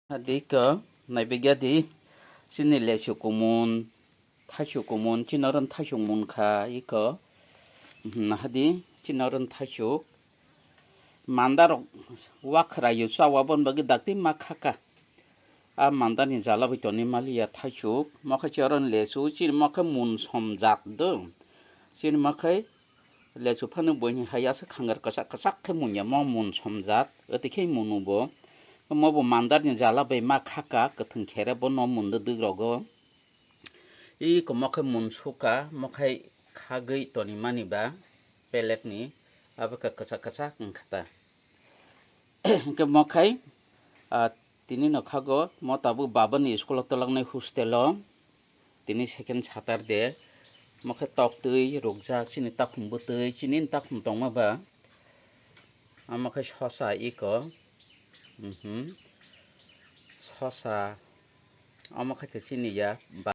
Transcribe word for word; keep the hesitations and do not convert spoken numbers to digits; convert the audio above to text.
Hadi ko, naibigya di, chini lesu kumun, thaisu kumun, chini oro thaisu mun kha, iko, mhm, hadi, chini oro thaisu, mandar wakhra yu chawa bon bagi dakti ma khaka. A mandar ni jala bai toni maliya thaisu, mokhe chini oro lesu, chini mokhe mun som jat do, chini mokhe Lesu phano buini hai aswk hangar kwchak kwchak khe munya mo mun somjak, ati khe munu bo. Mo bo mandar ni jala bai ma khaka, kwthwng khere bo no mun dwdwk rogo. I komo khe mun suka, mo khai khagwi toni mani ba pellet ni, abo khe kwchak kwchak wngkha ta. Hwnkhe mo khai, ah, tini no khago, mo tabuk baba ni school o twlangni hostel o. Tini second Saturday, mo khe tok twi rukjak, chini takhum bwtwi, chini takhum tongma ba. Omo khe sosa iko, mhm, sosa, omo khe chini ya.